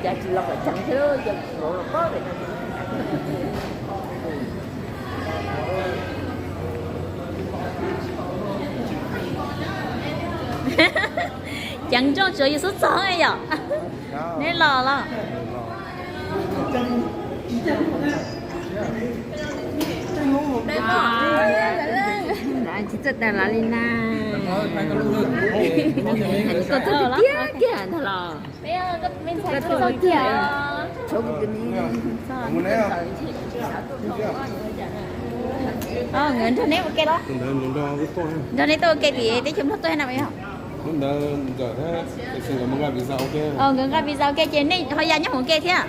Cas tsis los kom ceev thiab, yog tsis los los pob pem no. Ceev nrooj tsuav yus xub txog yom. Neb los los? Tsis txawj tas los li na. Koj txawj tiag tiag ntag los. Nkawd nrog neb ua ke los? Nrog neb tuaj ua ke tim teb chaws Nplog tuaj na yog? Nkawd nqa visa ua ke ces nej ho ya nyob hauv ua ke thiab.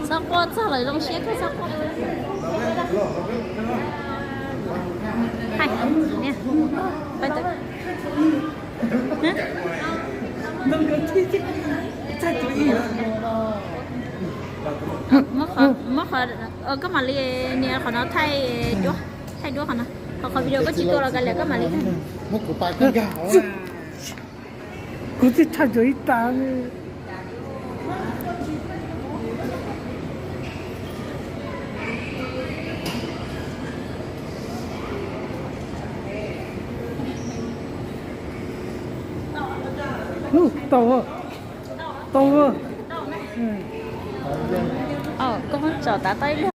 Txhob quaj txog lawm, zoo siab kawg, txhob quaj. Hais, niam, pab tawm. Muab qhov, muab qhov, koj mam li nias qhov no thaij duab, thaij duab qhov no. Qhov, qhov video koj tsis tua los kav liam, koj mam li thaij. Kuv twb thaij tau ib tas. Tau, tau. Koj tsom tav tau ib lub.